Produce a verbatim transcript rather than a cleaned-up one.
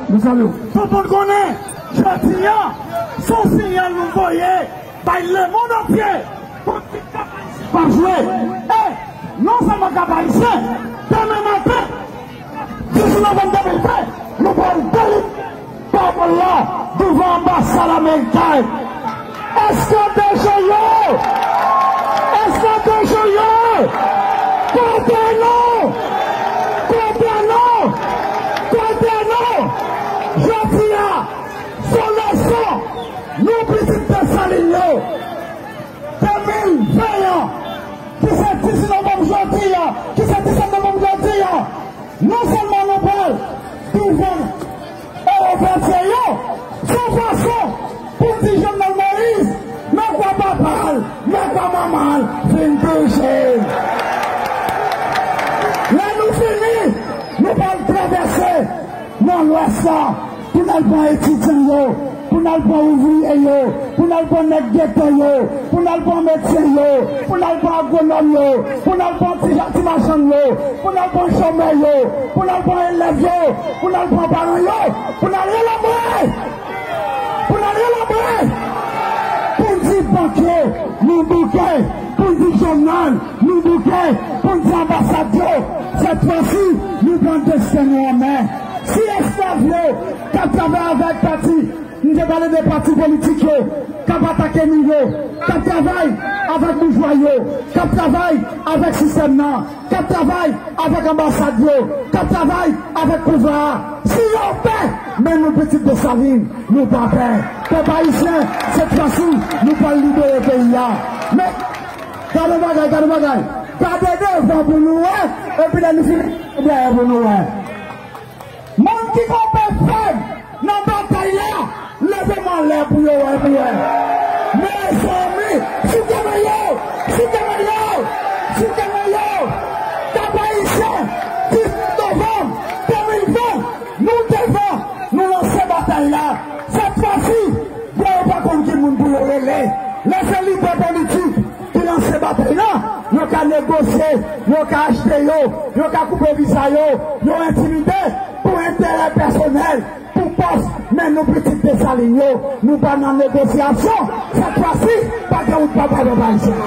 Nou salye w. Tout moun konnen, jodi a, se yon siyal nou voye bay lemonn antye. Politik Kap Ayisyen pa jwe. E non sèlman Kap Ayisyen, demen maten, dizuit novanm de mil ven, nou pral delibere pawòl la douvan anbasad ameriken. Èske de joyo? Èske de joyo? Kote nou? Kote nou? Kote nou? Jodi a, se yon leson nou pitit Desalin yo. De mil ven an, ki se dizuit novanm jodi a, ki se disèt novanm jodi a, non sèlman nou pral douvan ewo vètyè yo, se yon fason pou di Jovenel Moïse, men kwa papa l, men kwa manman l vin touche l. Lè nou fini, nou pral travèse nan Lwès la, pou n al pran etidyan yo, pou n al pran ouvriye yo, pou n al pran nèg geto yo, pou n al pran medsen yo, pou n al pran agwonòm yo, pou n al pran ti, ti machann yo, pou n al pran chomè yo, pou n al pran elèv yo, pou n al pran paran yo, pou n al rele mwen, pou n al rele mwen, pou n di bank yo, nou bouke, pou n di jounal, nou bouke, pou n di anbasad yo, sèt fwa si, nou pran desten nou an men. Si esklav yo k ap travay avèk pati, m te pale de pati politik yo k ap atake nou yo, k ap travay avèk boujwa yo, k ap travay avèk sistèm nan, k ap travay avèk anbasad yo, k ap travay avèk pouvwa a, si yo pè, men nou pitit Desalin, nou pa pè. Pèp ayisyen, sèt fwa si, nou pral libere peyi a. Men, gade yon bagay, gade yon bagay. Gade devan pou nou wè, epi lè nou fini, gade dèyè pou nou wè. Moun ki kanpe fèm nan batay la, leve men anlè pou yo wè, pou wè. Mezanmi, si w te wè yo, si w te wè yo, si w te wè yo, Kap Ayisyen, dizuit novanm de mil ven, nou devan, nou lanse batay la. Sèt fwa si, blan yo pa konn ki moun pou yo rele. Lè se lidè politik ki lanse batay la, yo ka negosye, yo ka achte yo, yo ka koupe viza yo, yo entimide pou enterè pèsonèl, pou pòs, men nou pitit Desalin yo, nou pa nan negosyasyon. Sèt fwa si, pa gen wout pa bay pèp ayisyen.